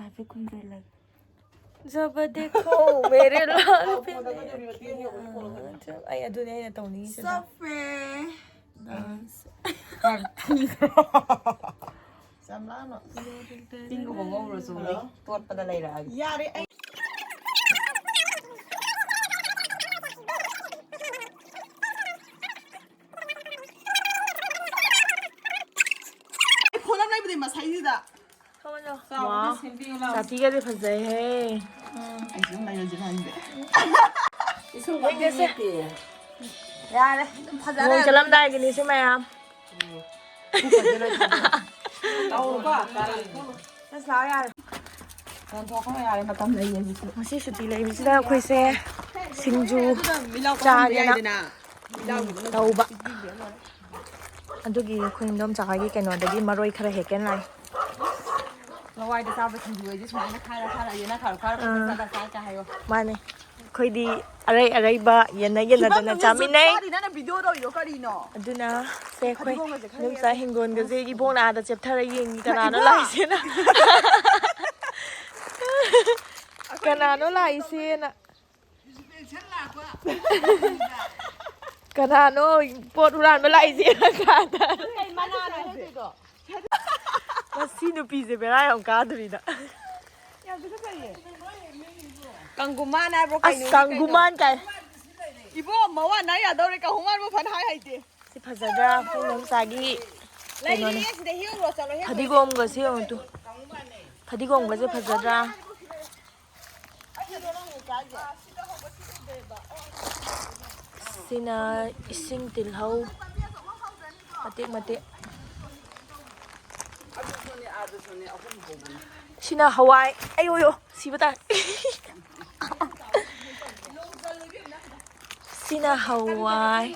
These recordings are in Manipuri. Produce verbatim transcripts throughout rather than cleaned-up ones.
ꯍꯥꯏꯐꯦꯠ ꯈꯨꯝꯖꯤꯜꯂꯒꯦ꯫ जब देखो मेरे लाल पे, हाँ, जब, ꯑꯩ ꯑꯗꯨꯅꯦ ꯑꯩꯅ ꯇꯧꯅꯤꯡꯉꯤꯁꯦ꯫ ꯆꯞꯄꯦ꯫ ꯆꯝꯂꯥꯅꯣ꯫ ꯆꯤꯡꯒꯨꯝꯕ ꯉꯧꯔꯁꯨ ꯇꯣꯠꯄꯗ ꯂꯩꯔꯛꯑꯒꯦ꯫ ꯌꯥꯔꯦ, ꯑꯩ ꯐꯣꯟ ꯑꯃ ꯂꯩꯕꯅꯦ ꯃꯁꯩꯁꯤꯗ꯫ ꯆꯥꯎꯕꯗꯤ ꯁꯦꯝꯕꯤꯌꯨ ꯂꯥꯎ꯫ ꯆꯥꯇꯤꯒꯗꯤ ꯐꯖꯩꯍꯦ꯫ ꯑꯩꯁꯨ ꯑꯗꯨꯝ ꯂꯩꯔꯁꯤꯔ ꯈꯪꯗꯦ꯫ ꯌꯥꯔꯦ꯫ ꯐꯖꯔꯦ꯫ ꯂꯨꯍꯣꯡ ꯆꯠꯂꯝꯗꯥꯏꯒꯤꯅꯤ ꯁꯤ ꯃꯌꯥꯝ꯫ ꯇꯧꯔꯣꯀꯣ꯫ ꯑꯁ, ꯂꯥꯛꯑꯣ ꯌꯥꯔꯦ꯫ ꯇꯥꯟꯊꯣꯛꯈ꯭ꯔꯣ ꯌꯥꯔꯦ, ꯃꯇꯝ ꯂꯩꯌꯦ ꯍꯧꯖꯤꯛꯁꯨ꯫ ꯉꯁꯤ ꯁꯨꯇꯤ ꯂꯩꯕꯁꯤꯗ ꯑꯩꯈꯣꯏꯁꯦ ꯁꯤꯡꯖꯨ ꯆꯥꯒꯦꯅ ꯇꯧꯕ꯫ ꯑꯗꯨꯒꯤ ꯑꯩꯈꯣꯏ ꯏꯟꯗꯣꯝꯆꯥ ꯍꯣꯏꯒꯤ ꯀꯩꯅꯣꯗꯒꯤ ꯃꯔꯣꯏ ꯈꯔ ꯍꯦꯛꯀꯦꯅ ꯂꯥꯛꯏ꯫ ꯂꯋꯥꯏꯗ ꯆꯥꯕ ꯁꯤꯡꯖꯨ ꯍꯥꯏꯗꯤ ꯁꯨꯃꯥꯏꯅ ꯈꯥꯏꯔ ꯈꯥꯏꯔ, ꯌꯦꯅ ꯈꯥꯏꯔ ꯈꯥꯏꯔ ꯑꯥ꯫ ꯆꯥꯗ ꯆꯥꯏ ꯀꯥꯏ ꯍꯥꯏꯌꯣ꯫ ꯃꯥꯅꯦ꯫ ꯑꯩꯈꯣꯏꯗꯤ ꯑꯔꯩ ꯑꯔꯩꯕ ꯌꯦꯟꯅ ꯌꯦꯟꯅꯗꯅ ꯐꯤꯕꯝꯗꯨꯁꯨ ꯆꯥꯃꯤꯟꯅꯩ꯫ ꯆꯥꯔꯤ, ꯅꯪꯅ ꯚꯤꯗꯤꯑꯣ ꯇꯧꯔꯤꯗꯣ ꯀꯔꯤꯅꯣ? ꯑꯗꯨꯅ ꯁꯦ ꯑꯩꯈꯣꯏ ꯐꯗꯤꯒꯣꯝꯒꯁꯦ ꯈꯔ ꯏꯟꯗꯣꯝꯆꯥ ꯍꯦꯛꯑꯁꯦ꯫ ꯍꯤꯡꯒꯣꯜꯒꯁꯦ ꯏꯕꯣꯛꯅ ꯑꯥꯗ ꯆꯦꯞꯊꯔ ꯌꯦꯡꯉꯤ, ꯀꯅꯥꯅꯣ ꯏꯕꯣꯛ! ꯂꯥꯛꯏꯁꯦꯅ꯫ ꯑꯩꯈꯣꯏ ꯀꯅꯥꯅꯣ ꯂꯥꯛꯏꯁꯦꯅ꯫ ꯀꯅꯥꯅꯣ ꯄꯣꯠ ꯍꯨꯔꯥꯟꯕ ꯂꯥꯛꯏꯁꯦ? ꯀꯩ ꯃꯅꯥꯅꯣ ꯍꯦꯛꯇꯣꯏꯗꯣ? ꯃꯁꯤ ꯅꯨꯄꯤꯁꯦ ꯕꯦꯔꯥ ꯌꯥꯝ ꯀꯥꯗꯣꯔꯤꯗ꯫ ꯌꯥꯝ ꯇꯨꯀꯠꯆꯩꯌꯦ꯫ ꯀꯪꯒꯨꯃꯥꯟ ꯍꯥꯏꯕ꯭ꯔꯣ ꯑꯁ, ꯀꯩꯅꯣ? ꯀꯪꯒꯨꯃꯥꯟ ꯀꯥꯏ꯫ ꯏꯕꯣ, ꯃꯋꯥ ꯅꯥ ꯌꯥꯗꯧꯔꯦ, ꯀꯪꯒꯨꯃꯥꯟꯕꯨ ꯐꯅ ꯍꯥꯏ ꯍꯩꯇꯦ꯫ ꯁꯤ ꯐꯖꯗ꯭ꯔꯥ? ꯑꯩꯈꯣꯏ ꯏꯟꯗꯣꯝꯆꯥꯒꯤ ꯀꯩꯅꯣꯅꯦ꯫ ꯂꯩꯔꯤꯌꯦ ꯁꯤꯗ, ꯍꯦꯛꯎꯔꯣ ꯆꯠꯂꯣ, ꯍꯦꯛꯎꯔꯣ꯫ ꯐꯗꯤꯒꯣꯝꯒꯁꯦ ꯌꯦꯡꯉꯨ ꯇꯨ꯫ ꯐꯗꯤꯒꯣꯝꯒꯁꯦ ꯐꯖꯗ꯭ꯔꯥ? ꯁꯤꯅ ꯏꯁꯤꯡ ꯇꯤꯜꯍꯧ ꯃꯇꯦꯛ ꯃꯇꯦꯛ꯫ ꯁꯤꯅ ꯍꯋꯥꯏ꯫ ꯑꯌꯣ, ꯌꯣ, ꯁꯤꯕ ꯇꯥꯔꯦ꯫ ꯁꯤꯅ ꯍꯋꯥꯏ꯫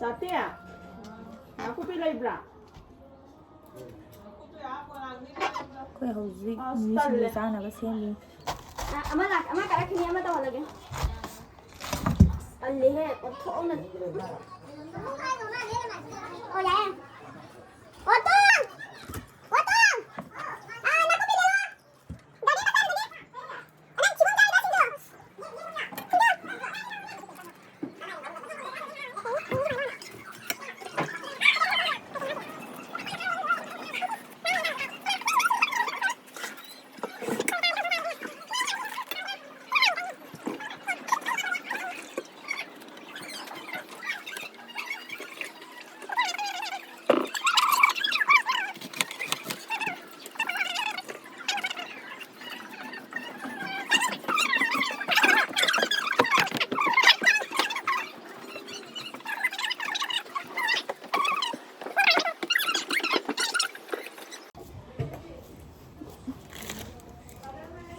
ꯇꯥꯇꯦ, ꯅꯥꯀꯨꯞꯄꯤ ꯂꯩꯕ꯭ꯔꯥ? ꯑꯩꯈꯣꯏ ꯍꯧꯖꯤꯛ ꯑꯁ, ꯃꯤꯃꯤ ꯁꯤꯡꯖꯨ ꯇꯜꯂꯦ꯫ ꯆꯥꯅꯕ ꯁꯦꯝꯃꯤ꯫ ꯑ, ꯑꯃ ꯂꯥꯛ-, ꯑꯃ ꯀꯥꯔꯛꯈꯤꯅꯤ, ꯑꯃ ꯇꯧꯍꯜꯂꯒꯦ꯫ ꯇꯜꯂꯦꯍꯦ, ꯑꯣꯟꯊꯣꯛꯅ꯫ ꯑꯣ, ꯌꯥꯏ, ꯌꯥꯏ꯫ ꯑꯣꯇꯣ! ꯑꯣꯇꯣ! ꯑ, ꯅꯥꯀꯨꯞꯄꯤ ꯂꯩꯔꯣ꯫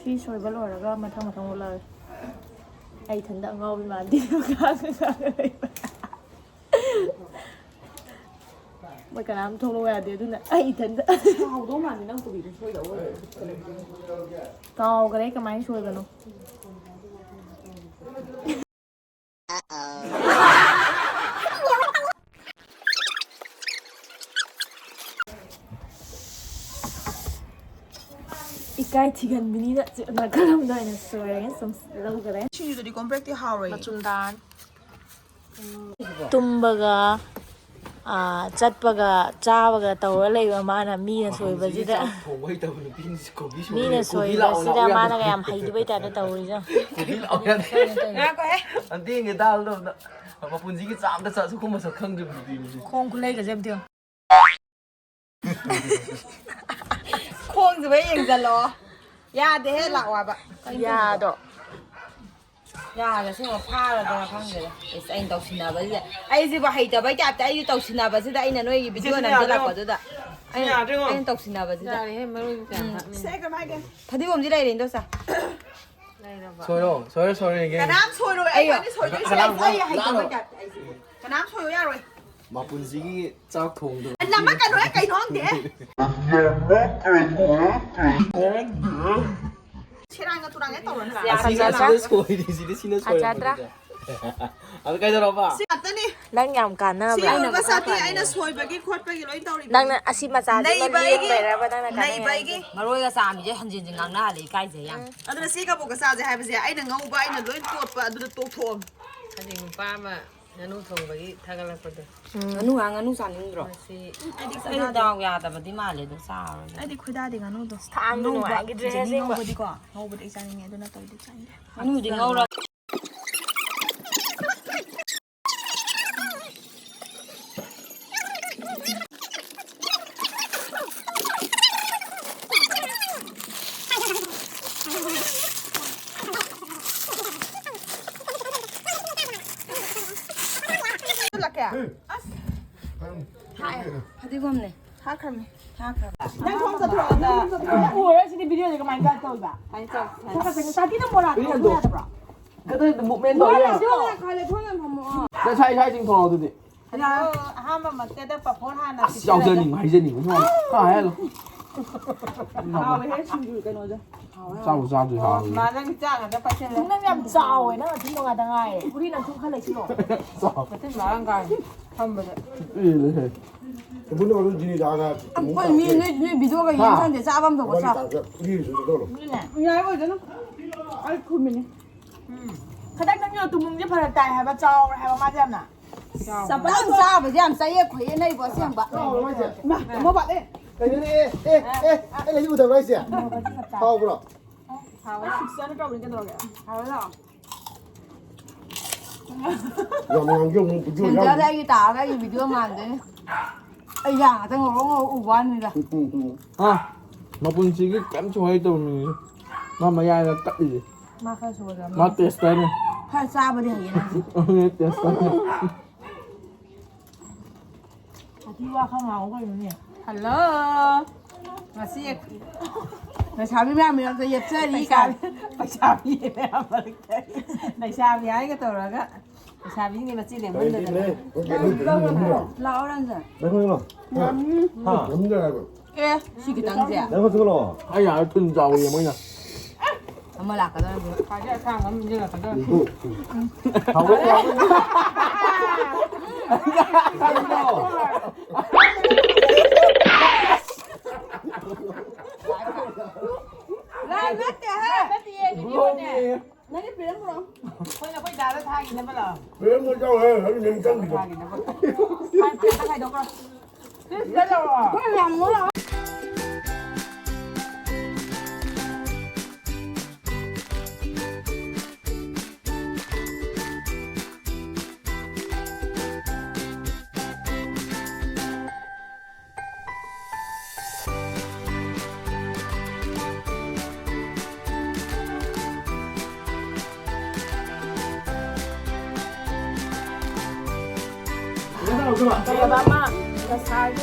ꯁꯤ ꯁꯣꯏꯕ ꯂꯣꯏꯔꯒ ꯃꯊꯪ ꯃꯊꯪ ꯑꯣꯠꯂꯛꯑꯒꯦ꯫ ꯑꯩ ꯏꯊꯟꯗ ꯑꯉꯥꯎꯕꯤ ꯃꯥꯟꯗꯦ꯫ ꯃꯣꯏ ꯀꯅꯥꯝ ꯊꯣꯛꯂꯛꯑꯣ ꯌꯥꯗꯦ, ꯑꯗꯨꯅ ꯑꯩ ꯏꯊꯟꯗ꯫ ꯍꯥꯎꯗꯧ ꯃꯥꯟꯗꯦ ꯅꯪ ꯀꯣꯕꯤꯗꯨ ꯁꯣꯏꯗꯧ ꯑꯣꯏꯔꯦ꯫ ꯀꯥꯎꯈ꯭ꯔꯦ ꯀꯃꯥꯏꯅ ꯁꯣꯏꯕꯅꯣ꯫ ꯏꯀꯥꯏ ꯊꯤꯒꯟꯕꯤꯅꯤꯅ ꯅꯥꯀꯜꯂꯣꯝꯗ ꯑꯣꯏꯅ ꯁꯣꯏꯔꯒꯦ꯫ ꯁꯨꯝ ꯂꯧꯈꯔꯦ꯫ ꯁꯤꯡꯖꯨꯗꯗꯤ ꯀꯣꯝꯄ꯭ꯔꯦꯛꯇꯤ ꯍꯥꯎꯔꯣꯏ꯫ ꯃꯆꯨꯝ ꯇꯥꯔꯅꯤ꯫ ꯇꯨꯝꯕꯒ, ꯑꯥ, ꯆꯠꯄꯒ ꯆꯥꯕꯒ ꯇꯧꯔ ꯂꯩꯕ ꯃꯥꯅ ꯃꯤꯅ ꯁꯣꯏꯕꯁꯤꯗ꯫ ꯊꯣꯡꯕ ꯍꯩꯇꯕ ꯅꯨꯄꯤꯅ ꯀꯣꯕꯤ ꯁꯣꯏ-, ꯃꯤꯅ ꯀꯣꯕꯤ ꯂꯥꯛꯑꯣ, ꯁꯣꯏꯕꯁꯤꯗ ꯂꯥꯛꯑꯣ ꯃꯥꯅꯒ ꯌꯥꯗꯦ꯫ ꯌꯥꯝ ꯍꯩꯗꯕꯩ ꯇꯥꯏꯞꯇ ꯇꯧꯔꯤꯁꯦ꯫ ꯀꯣꯕꯤ ꯂꯥꯛꯑꯣ ꯌꯥꯗꯦ꯫ ꯉꯥꯏꯈꯣꯍꯦ꯫ ꯑꯟꯇꯤꯒꯤ ꯗꯥꯜꯗꯣ ꯑꯝꯇ ꯃꯄꯨꯟꯁꯤꯒꯤ ꯆꯥꯝꯗ ꯆꯥ-, ꯁꯨꯈꯨꯝ ꯃꯁꯛ ꯈꯪꯗ꯭ꯔꯤꯕ ꯅꯨꯄꯤꯅꯤ꯫ ꯈꯣꯡ ꯈꯨꯠꯂꯩꯒꯁꯦ ꯑꯝꯇ ꯌꯦꯡꯉꯣ꯫ ꯈꯣꯡꯁꯤꯕꯨ ꯍꯦꯛ ꯌꯦꯡꯁꯤꯜꯂꯣ꯫ ꯌꯥꯗꯦꯍꯦ, ꯂꯥꯛꯑꯣ ꯍꯥꯏꯕ꯫ ꯀꯩꯅꯣ ꯌꯥꯗꯣ꯫ ꯌꯥꯔꯦ, ꯑꯁꯦꯡꯕ ꯐꯥꯔꯗ꯭ꯔꯥ ꯈꯪꯗꯦꯗ꯫ ꯏꯁ, ꯑꯩꯅ ꯇꯧꯁꯤꯟꯅꯕꯁꯤꯗ, ꯑꯩꯁꯤꯕꯨ ꯍꯩꯇꯕꯩ ꯇꯥꯏꯞꯇ ꯑꯩꯁꯨ ꯇꯧꯁꯤꯟꯅꯕꯁꯤꯗ ꯑꯩꯅ ꯅꯣꯏꯒꯤ ꯏꯆꯦ, ꯚꯤꯗꯤꯑꯣ ꯁꯤꯅ ꯌꯥꯗ꯭ꯔꯣ? ꯅꯝꯁꯤꯜꯂꯛꯄꯗꯨꯗ ꯑꯩꯅ, ꯌꯥꯗ꯭ꯔꯣ? ꯑꯩꯅ ꯇꯧꯁꯤꯟꯅꯕꯁꯤꯗ꯫ ꯌꯥꯔꯦꯍꯦ, ꯃꯔꯣꯏꯕꯨ ꯀꯌꯥꯝ ꯎꯝ꯫ ꯍꯥꯞꯅꯤꯡꯉꯤ? ꯁꯦ, ꯀꯃꯥꯏꯅ? ꯐꯗꯤꯒꯣꯝꯗꯤ ꯂꯩꯔꯦ, ꯏꯟꯗꯣꯆꯥ꯫ ꯂꯩꯔꯕ? ꯁꯣꯏꯔꯣ, ꯁꯣꯏꯔꯣ, ꯁꯣꯏꯔꯣ, ꯌꯦꯡꯒꯦ꯫ ꯀꯅꯥꯝ ꯁꯣꯏꯔꯣꯏ, ꯑꯩ ꯑꯩꯌꯣ꯫ ꯂꯣꯏꯅ ꯁꯣꯏꯗꯣꯏꯁꯦ꯫ ꯀꯅꯥꯝ ꯑꯩ ꯍꯩꯇꯕꯩ ꯂꯥꯛꯑꯣ꯫ ꯇꯥꯏꯞꯇ ꯑꯩꯁꯦ꯫ ꯀꯅꯥꯝ ꯁꯣꯏꯌꯣ ꯌꯥꯔꯣꯏ꯫ ꯃꯄꯨꯟꯁꯤꯒꯤ ꯆꯥꯛ ꯊꯣꯡꯗꯕ ꯂꯝꯃꯛꯀꯅꯨꯍꯦ ꯀꯩꯅꯣ ꯈꯪꯗꯦ꯫ ꯁꯦꯔꯥꯟꯒ ꯇꯨꯔꯥꯟꯒ ꯇꯧꯔꯅꯨ꯫ ꯑꯁꯤꯅ ꯁꯤꯅ ꯁꯣꯏꯔꯤꯁꯤꯗꯤ ꯁꯤꯅ ꯁꯣꯏꯔꯝꯕꯗꯨꯗ꯫ ꯑꯗꯨ ꯀꯩꯗꯧꯔꯕ? ꯁꯤ ꯉꯥꯛꯇꯅꯤ꯫ ꯅꯪ ꯌꯥꯝ ꯁꯤ ꯀꯥꯟꯅꯕ꯭ꯔꯥ? ꯂꯣꯏꯕ ꯆꯥꯇꯤ ꯑꯩꯅ ꯁꯣꯏꯕꯒꯤ ꯈꯣꯠꯄꯒꯤ ꯂꯣꯏ ꯇꯧꯔꯤꯕꯅꯤ꯫ ꯅꯪꯅ ꯑꯁꯤ ꯃꯆꯥꯁꯤꯃ ꯅꯩꯕ ꯑꯩꯒꯤ- ꯂꯦꯡꯗꯣꯏꯔꯕ ꯅꯪꯅ ꯀꯥꯟꯅꯩ ꯅꯩꯕ ꯑꯩꯒꯤ꯫ ꯍꯥꯏꯁꯦ? ꯃꯔꯣꯏꯒ ꯆꯥꯝꯃꯤꯁꯦ ꯍꯟꯖꯤꯟ ꯍꯟꯖꯤꯟ ꯉꯥꯡꯅꯍꯜꯂꯦ, ꯏꯀꯥꯏꯖꯩ ꯌꯥꯝ꯫ ꯑꯗꯨꯅ ꯁꯤ ꯀꯕꯣꯛꯀ ꯆꯥꯁꯦ ꯍꯥꯏꯕꯁꯦ ꯑꯩꯅ ꯉꯧꯕ ꯑꯩꯅ ꯂꯣꯏ ꯇꯣꯠꯄ ꯑꯗꯨꯗ ꯇꯣꯛꯊꯣꯛꯑꯝ꯫ ꯍꯧꯖꯤꯛ ꯅꯨꯄꯥ ꯑꯃ ꯉꯥꯅꯨ ꯊꯣꯡꯕꯒꯤ ꯊꯥꯒꯠꯂꯛꯄꯗꯣ꯫ ꯉꯥꯅꯨ ꯉꯥ ꯉꯥꯅꯨ ꯆꯥꯅꯤꯡꯗ꯭ꯔꯣ? ꯃꯁꯤ ꯑꯩ ꯗꯥꯎ ꯌꯥꯗꯕꯗꯤ ꯃꯥꯜꯂꯦ ꯑꯗꯣ ꯆꯥꯔꯔꯣꯏꯒꯦ꯫ ꯑꯩꯗꯤ ꯈꯣꯏꯗꯥꯗꯤ ꯉꯥꯅꯨꯗꯣ꯫ ꯊꯥꯡꯗꯣ ꯅꯨꯡꯉꯥꯏꯈꯤꯗ꯭ꯔꯦ ꯖꯦꯅꯤ ꯑꯁꯦꯡꯕ꯫ ꯉꯧꯕꯗꯤꯀꯣ ꯉꯧꯕꯗꯤ ꯑꯩ ꯆꯥꯅꯤꯡꯉꯦ ꯑꯗꯨ ꯅꯠꯇꯕꯗꯤ ꯆꯥꯅꯤꯡꯗꯦ꯫ ꯉꯥꯅꯨꯗꯤ ꯉꯧꯔ ꯂꯥꯛꯀꯦ꯫ ꯐꯗꯤꯒꯣꯝꯅꯦ꯫ ꯊꯥꯈ꯭ꯔꯃꯤ꯫ ꯊꯥꯈ꯭ꯔꯕ꯫ ꯅꯪ ꯊꯣꯡ ꯆꯠꯊꯣꯛꯑꯣꯗ꯫ ꯎꯔꯣꯏ ꯁꯤꯗꯤ ꯚꯤꯗꯤꯑꯣꯁꯦ ꯀꯃꯥꯏꯅ ꯀꯠ ꯇꯧꯕ? ꯁꯥꯊꯤꯅ ꯃꯣꯔꯥ ꯇꯧꯕ ꯌꯥꯗꯕ꯭ꯔꯣ? ꯀꯗꯥꯏꯗ ꯃꯨꯞꯃꯦꯟ ꯇꯧꯔꯤ ꯌꯥꯔꯣ? ꯈꯥꯂꯦ ꯊꯣꯡ ꯌꯥꯝ ꯐꯝꯃꯣ꯫ ꯅꯁꯥ ꯏꯁꯥ ꯏꯁꯤꯡ ꯊꯣꯡꯉꯣ ꯑꯗꯨꯗꯤ꯫ ꯑꯗꯣ ꯑꯍꯥꯟꯕ ꯃꯛꯇꯗ ꯄꯥꯐꯣꯔ ꯍꯥꯟꯅ ꯑꯁ ꯌꯥꯎꯖꯅꯤꯡꯕ ꯍꯥꯏꯖꯅꯤꯡꯕ ꯁꯨꯃꯥꯏꯅ ꯈꯥ ꯍꯥꯏꯍꯜꯂꯣ꯫ ꯍꯥꯎꯋꯦꯍꯦ ꯁꯤꯡꯖꯨ ꯀꯩꯅꯣꯗꯣ꯫ ꯆꯥꯕꯨ ꯆꯥꯗ꯭ꯔꯤ ꯍꯥꯎꯋꯦ꯫ ꯃꯥ ꯅꯪ ꯆꯥꯛ ꯉꯥꯛꯇ ꯄꯥꯏꯁꯤꯜꯂꯦ꯫ ꯅꯪ ꯌꯥꯝ ꯆꯥꯎꯋꯦ ꯅꯪ ꯑꯊꯨꯝꯕ ꯉꯥꯛꯇ ꯉꯥꯏꯔꯦ꯫ ꯎꯔꯤ ꯅꯪ ꯊꯨꯝ ꯈꯔ ꯂꯩꯁꯤꯜꯂꯣ꯫ ꯆꯥꯎ꯫ ꯃꯇꯤꯟ ꯃꯔꯥꯡ ꯀꯥꯏ ꯐꯝꯕꯗ꯫ ꯏ ꯂꯩꯍꯦ꯫ ꯏꯕꯨꯡꯉꯣ ꯑꯗꯨꯝ ꯖꯤꯅꯤꯗꯥꯒ ꯑꯩꯈꯣꯏ ꯃꯤ ꯅꯣꯏ ꯅꯣꯏ ꯚꯤꯗꯤꯑꯣꯒ ꯌꯦꯡ ꯁꯪꯗꯦ ꯆꯥꯕ ꯑꯃ ꯇꯧꯕ ꯆꯥꯎ꯫ ꯎꯔꯤꯁꯨ ꯇꯧꯔꯣ꯫ ꯌꯥꯏ ꯑꯣꯏꯗꯅ ꯑꯩ ꯈꯨꯝꯃꯤꯅꯤ꯫ ꯈꯗꯛꯇꯪ ꯌꯣ ꯇꯨꯃꯨꯡꯁꯦ ꯐꯔꯛ ꯇꯥꯏ ꯍꯥꯏꯕ ꯆꯥꯎꯔꯦ ꯍꯥꯏꯕ ꯃꯥꯁꯦ ꯌꯥꯝꯅ꯫ ꯆꯥꯕꯁꯦ ꯌꯥꯝ ꯆꯌꯦꯠ ꯈꯣꯏꯌꯦꯠꯅꯩꯕꯣ ꯑꯁꯦꯡꯕ꯫ ꯃꯥ ꯃꯣꯕꯥꯠꯂꯦ꯫ ꯀꯩꯅꯣꯅꯦ ꯑꯦ ꯑꯦ ꯑꯦ ꯑꯩ ꯂꯩꯁꯤ ꯎꯗꯕ꯭ꯔꯣ ꯑꯩꯁꯦ? ꯍꯥꯎꯕ꯭ꯔꯣ? ꯍꯥꯎꯋꯦ ꯁꯤꯛꯁ ꯇꯧꯕꯅꯤ ꯀꯩꯗꯧꯔꯒꯦ? ꯍꯥꯎꯋꯦ ꯂꯥꯎ꯫ ꯌꯥꯝ ꯉꯥꯡꯖꯧ ꯅꯣꯡ ꯄꯨꯡꯖꯧ ꯁꯦꯟꯖꯥꯗꯤ ꯌꯥꯎ꯫ ꯑꯩꯒꯤ ꯇꯥꯔꯒ ꯑꯩꯒꯤ ꯚꯤꯗꯤꯑꯣ ꯃꯥꯟꯗꯣꯏꯅꯦ꯫ ꯑꯩ ꯌꯥ ꯉꯥꯛꯇ ꯉꯧꯔꯣ ꯉꯧꯔꯣ ꯎꯕ ꯋꯥꯅꯤꯗ꯫ ꯎꯝ ꯎꯝ ꯎꯝ꯫ ꯑꯥ ꯃꯄꯨꯟꯁꯤꯒꯤ ꯀꯩꯝ ꯁꯨꯡꯍꯩ ꯇꯧꯔꯝꯃꯤꯅꯦ꯫ ꯃꯥ ꯃꯌꯥꯏꯗ ꯀꯠꯂꯤꯁꯦ꯫ ꯃꯥ ꯈꯔ ꯁꯣꯏꯈ꯭ꯔꯕꯅꯤ꯫ ꯃꯥ ꯇꯦꯁꯇꯔꯅꯦ꯫ ꯈꯔ ꯆꯥꯕꯗꯤ ꯍꯩꯌꯦ ꯅꯪꯁꯦ꯫ ꯑꯗꯨꯅꯦ ꯇꯦꯁꯇꯔꯅꯦ꯫ ꯑꯗꯨ ꯋꯥ ꯈꯔ ꯉꯥꯡꯉꯨ ꯀꯩꯅꯣꯅꯦ꯫ ꯍꯜꯂꯣ꯫ ꯉꯁꯤ ꯂꯩꯁꯥꯕꯤ ꯃꯌꯥꯝ ꯃꯔꯛꯇ ꯌꯦꯞꯆꯔꯤ ꯀꯥꯏ꯫ ꯂꯩꯁꯥꯕꯤ ꯃꯌꯥꯝ ꯃꯔꯛꯇ ꯂꯩꯁꯥꯕꯤ ꯍꯥꯏꯒ ꯇꯧꯔꯒ꯫ ꯂꯩꯁꯥꯕꯤꯁꯤꯡꯒꯤ ꯃꯆꯤ ꯂꯦꯡꯃꯟꯗꯗꯅ꯫ ꯂꯥꯛꯑꯣ, ꯔꯟꯖꯟ꯫ ꯅꯪ ꯈꯪꯉꯤꯔꯣ? ꯍꯥ? ꯉꯝꯗꯦ ꯍꯥꯏꯕ꯫ ꯑꯦ, ꯁꯤ ꯈꯤꯇꯪꯁꯦ꯫ ꯅꯪ ꯈꯪꯉꯤꯔꯣ? ꯑꯩ ꯌꯥꯔꯦ, ꯊꯨꯟ ꯆꯥꯎꯋꯦ ꯃꯣꯏꯅ꯫ ꯑꯃ ꯂꯥꯛꯀꯗꯧꯔꯦ꯫ ꯈ꯭ꯋꯥꯏꯗꯩ ꯑꯁꯥꯡꯕ ꯑꯃ ꯏꯟꯁꯤꯜꯂꯛꯀꯗꯧꯔꯦ꯫ ꯍꯥꯎꯕ ꯌꯥꯎꯕ꯫ ꯂꯥꯏ ꯅꯠꯇꯦꯍꯦ꯫ ꯅꯠꯇꯤꯌꯦ, ꯚꯤꯗꯤꯑꯣꯅꯦ꯫ ꯅꯪꯒꯤ ꯄꯤꯔꯝꯕ꯭ꯔꯣ? ꯑꯩꯈꯣꯏꯅ ꯑꯩꯈꯣꯏ ꯗꯥꯗ ꯊꯥꯈꯤꯅꯕ ꯂꯥꯛꯑꯣ꯫ ꯄꯤꯔꯝꯕ ꯆꯥꯎꯍꯦ, ꯑꯗꯨ ꯅꯪ ꯆꯪꯈꯤꯗꯣ꯫ ꯊꯥꯈꯤꯅꯕ꯫ ꯐꯥꯏꯚ ꯀꯦꯗ ꯈꯥꯏꯗꯣꯛꯈ꯭ꯔꯣ꯫ ꯁꯤꯁꯤꯗ ꯂꯥꯛꯑꯣ꯫ ꯈꯔ ꯌꯥꯝ ꯂꯥꯛꯑꯣ꯫ ꯀꯩ ꯍꯥꯏꯕ ꯑꯃ ꯉꯁꯥꯏꯒꯤ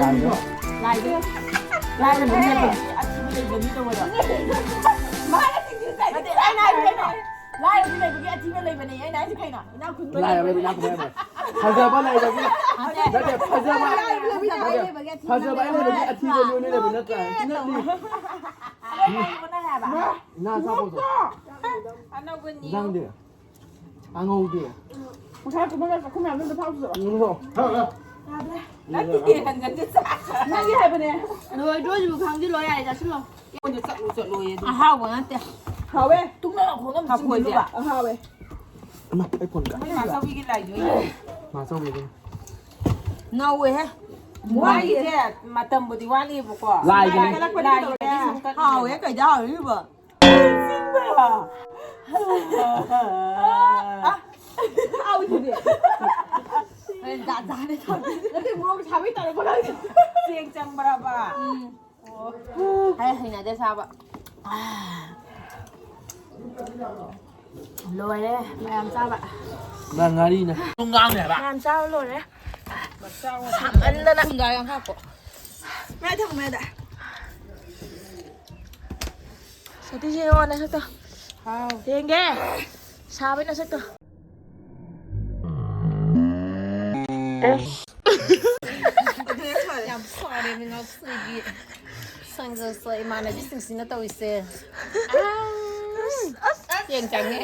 ꯂꯥꯏꯗꯣ꯫ ꯂꯥꯏꯗꯣ꯫ ꯂꯥꯏꯗꯣ꯫ ꯑꯊꯤꯕ ꯂꯩꯕꯅꯤ ꯇꯧꯕꯗꯣ꯫ ꯅꯠꯇꯦ, ꯑꯩꯅ ꯍꯥꯏꯕꯗꯤ ꯀꯩꯅꯣ? ꯂꯥꯏꯔꯕ ꯂꯩꯕꯒꯤ ꯑꯊꯤꯕ ꯂꯩꯕꯅꯦ꯫ ꯑꯩꯅ ꯍꯥꯏꯁꯦ ꯀꯩꯅꯣ? ꯏꯅꯥꯛ ꯈꯨꯟꯕ ꯂꯥꯏꯔꯕ ꯂꯩꯕꯒꯤ ꯏꯅꯥꯛ ꯈꯨꯟꯕ ꯂꯩꯕꯅꯦ꯫ ꯐꯖꯕ ꯂꯩꯕꯒꯤ ꯅꯠꯇꯦ, ꯐꯖꯕ꯫ ꯂꯥꯏꯔꯕ ꯂꯩꯕꯒꯤ ꯑꯊꯤꯕ ꯐꯖꯕ ꯑꯩ ꯂꯩꯕꯒꯤ ꯑꯊꯤꯕ ꯅꯣꯏ ꯂꯩꯕ ꯅꯠꯇ꯭ꯔꯥ? ꯅꯠꯂꯤ꯫ ꯅꯪ ꯍꯥꯏꯕ꯫ ꯏꯟꯖꯥꯡꯗꯤ? ꯑꯉꯧꯗꯤ? ꯉꯁꯥꯏ ꯀꯨꯝꯃꯒ ꯆꯥꯛꯈꯨꯝ ꯃꯌꯥꯝꯗꯣ ꯑꯝꯇ ꯐꯥꯎꯆꯣ꯫ ꯎꯝ꯫ ꯅꯠꯇꯦ, ꯍꯟꯖꯟꯒꯦ ꯆꯥꯛ꯫ ꯅꯪꯒꯤ ꯍꯥꯏꯕꯅꯦ꯫ ꯂꯣꯏꯗ꯭ꯔꯣ ꯍꯧꯖꯤꯛꯐꯥꯎ ꯈꯪꯗꯦ, ꯂꯣꯏ ꯌꯥꯔꯦ, ꯆꯥꯁꯤꯜꯂꯣ꯫ ꯑꯩꯉꯣꯟꯗ ꯆꯠꯂꯨ ꯆꯠꯂꯣꯌꯦ ꯑꯗꯨ꯫ ꯑꯍꯥꯎꯕ ꯅꯠꯇꯦ꯫ ꯍꯥꯎꯋꯦ꯫ ꯇꯨꯡꯅ ꯈꯣꯡꯅ ꯍꯥꯎꯋꯦ꯫ ꯑ, ꯍꯥꯎꯋꯦ꯫ ꯏꯃꯥ, ꯑꯩ ꯐꯣꯟ ꯀꯥꯏ? ꯃꯣꯏ ꯃꯥꯆꯧꯕꯤꯒꯤ ꯂꯥꯏꯗꯣ ꯌꯦꯡꯉꯣ꯫ ꯃꯥꯆꯧꯕꯤꯒꯤ꯫ ꯅꯧꯋꯦꯍꯦ꯫ ꯃꯥꯒꯤꯁꯦ ꯃꯇꯝꯕꯨꯗꯤ ꯋꯥꯠꯂꯤꯕꯀꯣ꯫ ꯂꯥꯏꯒꯤꯅꯦ꯫ ꯂꯥꯏ, ꯂꯥꯏꯒꯤꯗꯤ ꯁꯨꯝ ꯀꯠꯄꯤꯗꯕ꯫ ꯍꯥꯎꯋꯦ, ꯀꯩꯗ ꯍꯥꯎꯔꯤꯕ? ꯍꯥꯎꯋꯤꯗꯨꯗꯤ꯫ ꯍꯣꯔꯦꯟ ꯖꯥꯠ ꯖꯥꯠꯅꯦ ꯇꯧꯗꯣꯏꯁꯦ꯫ ꯅꯠꯇꯦ, ꯃꯣꯔꯣꯛ ꯁꯥꯕꯩ ꯇꯧꯔꯛꯄ ꯅꯪ꯫ ꯆꯦꯡ ꯆꯪꯕ꯭ꯔꯕ? ꯎꯝ꯫ ꯑꯣ꯫ ꯑꯩ ꯍꯩꯅꯗꯦ ꯁꯥꯕ꯫ ꯂꯣꯏꯔꯦ ꯃꯌꯥꯝ ꯆꯥꯕ꯫ ꯅꯪ ꯉꯥꯔꯤꯅ ꯇꯨꯡꯒꯥꯡꯅꯦ ꯍꯥꯏꯕ꯫ ꯃꯌꯥꯝ ꯆꯥꯕ ꯂꯣꯏꯔꯦ꯫ ꯁꯥꯃꯟꯗꯅ꯫ ꯊꯨꯝꯖꯥ ꯌꯥꯝ ꯍꯥꯞꯄꯣ꯫ ꯃꯌꯥꯏ ꯊꯝꯃꯣ, ꯃꯌꯥꯏꯗ꯫ ꯁꯇꯤꯁꯦ ꯌꯦꯡꯉꯣ ꯅꯁꯛꯇꯣ꯫ ꯍꯥꯎ꯫ ꯌꯦꯡꯒꯦ꯫ ꯁꯥꯕꯩ ꯅꯁꯛꯇꯣ꯫ ꯌꯥꯝ ꯐꯔꯦ ꯃꯤꯅꯣꯛꯁꯤꯒꯤ ꯁꯪꯒꯁ ꯏꯃꯥꯟꯅꯕꯤꯁꯤꯡꯁꯤꯅ ꯇꯧꯔꯤꯁꯦ꯫ ꯆꯦꯡ ꯆꯪꯉꯦ,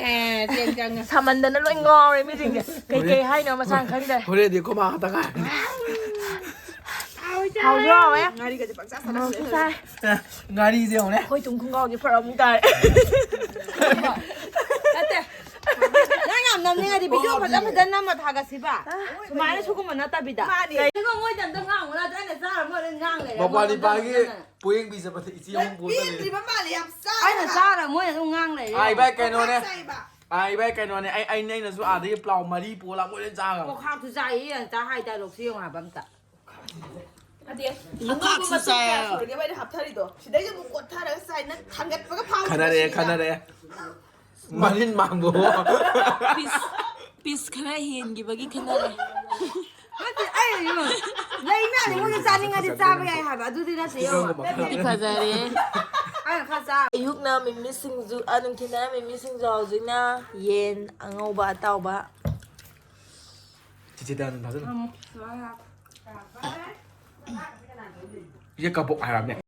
ꯆꯦꯡ ꯆꯪꯉꯦ꯫ ꯁꯥꯃꯟꯗꯅ ꯂꯣꯏ ꯉꯥꯎꯔꯦ ꯃꯤꯁꯤꯡꯁꯦ꯫ ꯀꯩꯀꯩ ꯍꯥꯏꯅꯣ ꯃꯁꯥꯅ ꯈꯪꯗꯦ꯫ ꯍꯣꯔꯦꯟꯗꯤ ꯑꯩꯈꯣꯏ ꯃꯥ ꯈꯛꯇ ꯉꯥꯏꯔꯅꯤ꯫ ꯍꯥꯎꯁꯨ ꯍꯥꯎꯋꯦ꯫ ꯉꯥꯔꯤꯒꯁꯦ ꯄꯪꯆꯥ ꯆꯥꯅꯕꯅꯦ꯫ ꯃꯣꯔꯣꯛꯁꯨ ꯁꯥꯏ꯫ ꯉꯥꯔꯤꯁꯦ ꯌꯦꯡꯉꯨꯅꯦ꯫ ꯑꯩꯈꯣꯏ ꯇꯨꯡ ꯈꯣꯡꯒ꯭ꯔꯥꯎꯁꯦ ꯐꯔꯛ ꯑꯃꯨꯛ ꯇꯥꯔꯦ꯫ ꯅꯠꯇꯦ꯫ ꯅꯪ ꯌꯥꯝ ꯅꯝꯅꯤꯡꯉꯗꯤ ꯚꯤꯗꯤꯑꯣ ꯐꯖ ꯐꯖꯅ ꯅꯝꯃ ꯊꯥꯒꯠꯁꯤꯕ꯫ ꯁꯨꯃꯥꯏꯅ ꯁꯤꯒꯨꯝꯕ ꯅꯠꯇꯕꯤꯗ꯫ ꯃꯥꯅꯦ꯫ ꯀꯩꯅꯣ ꯃꯣꯏꯗ ꯑꯝꯇ ꯉꯥꯡꯉꯨ ꯌꯥꯗ꯭ꯔꯣ? ꯑꯩꯅ ꯆꯥꯔ ꯃꯣꯏ ꯑꯗꯨꯝ ꯉꯥꯡ ꯂꯩꯔꯦ꯫ ꯃꯄꯥꯟ ꯃꯣꯏ ꯅꯤꯄꯥꯒꯤ ꯑꯗꯨꯝ ꯄꯣꯌꯦꯡ ꯄꯤꯖꯕꯗ ꯏꯆꯦ ꯑꯍꯨꯝ ꯄꯣꯛꯇꯅꯤ꯫ ꯄꯦꯟꯗ꯭ꯔꯤꯕ ꯃꯥꯜꯂꯦ ꯌꯥꯝ ꯆꯥꯔꯒ꯫ ꯑꯩꯅ ꯆꯥꯔ ꯃꯣꯏ ꯑꯗꯨꯝ ꯉꯥꯡ ꯂꯩꯔꯦ꯫ ꯑꯥ, ꯏꯕꯥꯏ, ꯀꯩꯅꯣꯅꯦ꯫ ꯄꯣꯈꯥꯛ ꯆꯥꯏꯕ꯫ ꯑꯥ, ꯏꯕꯥꯏ, ꯀꯩꯅꯣꯅꯦ꯫ ꯑꯩ, ꯑꯩꯅ, ꯑꯩꯅꯁꯨ ꯑꯥꯗꯒꯤ ꯄ꯭ꯂꯥꯎ ꯃꯔꯤ ꯄꯨꯔ ꯂꯥꯛꯄ ꯂꯣꯏ ꯆꯥꯈ꯭ꯔꯕ꯫ ꯄꯣꯈꯥꯛꯁꯨ ꯆꯥꯏꯌꯦ, ꯌꯦꯡ ꯆꯥ ꯍꯥꯏ ꯗꯥꯏꯂꯣꯛꯁꯨ ꯌꯦꯡꯉꯣ ꯍꯥꯏꯕ ꯑꯝꯇ꯫ ꯅꯠꯇꯦ, ꯑꯉꯧꯕ ꯃꯆꯨ ꯀꯌꯥ ꯁꯨꯔꯒꯦꯕ ꯑꯩꯅ ꯍꯥꯞꯊꯔꯤꯗꯣ? ꯁꯤꯗꯩꯁꯦ ꯑꯃꯨꯛ ꯀꯣꯠꯊꯔꯒ ꯆꯥꯏ, ꯅꯪ ꯊꯥꯡꯒꯠꯄꯒ ꯐꯥꯎꯗ꯭ꯔꯦ, ꯁꯤꯅꯤꯗ꯫ ꯈꯟꯅꯔꯦ꯫ ꯃꯔꯤꯟ ꯃꯥꯡꯕ꯫ ꯄꯤꯁ, ꯄꯤꯁ ꯈꯔ ꯍꯦꯟꯈꯤꯕꯒꯤ ꯈꯟꯅꯔꯦ꯫ ꯅꯠꯇꯦ, ꯑꯩ ꯂꯩ ꯃꯌꯥꯝꯁꯦ ꯃꯣꯏꯅ ꯆꯥꯅꯤꯡꯉꯗꯤ ꯆꯥꯕ ꯌꯥꯏ ꯍꯥꯏꯕ, ꯑꯗꯨꯗꯤ ꯅꯠꯇꯦ, ꯌꯦꯡꯉꯣ꯫ ꯅꯠꯇꯦ, ꯐꯖꯔꯦ꯫ ꯑꯩꯅ ꯈꯔ ꯆꯥ-, ꯑꯌꯨꯛꯅ ꯃꯤꯃꯤ ꯁꯤꯡꯖꯨ, ꯑ, ꯅꯨꯡꯊꯤꯜꯗꯅ ꯃꯤꯃꯤ ꯁꯤꯡꯖꯨ, ꯍꯧꯖꯤꯛꯅ ꯌꯦꯟ ꯑꯉꯧꯕ ꯑꯇꯥꯎꯕ꯫ ꯆꯤꯆꯦ ꯗꯥ ꯑꯗꯨꯝ ꯊꯥꯖꯤꯜꯂꯣ꯫ ꯎꯝ, ꯁꯨꯃꯥꯏꯅ꯫ ꯏꯆꯦ ꯀꯕꯣꯛ ꯍꯥꯏꯔꯕꯅꯦ꯫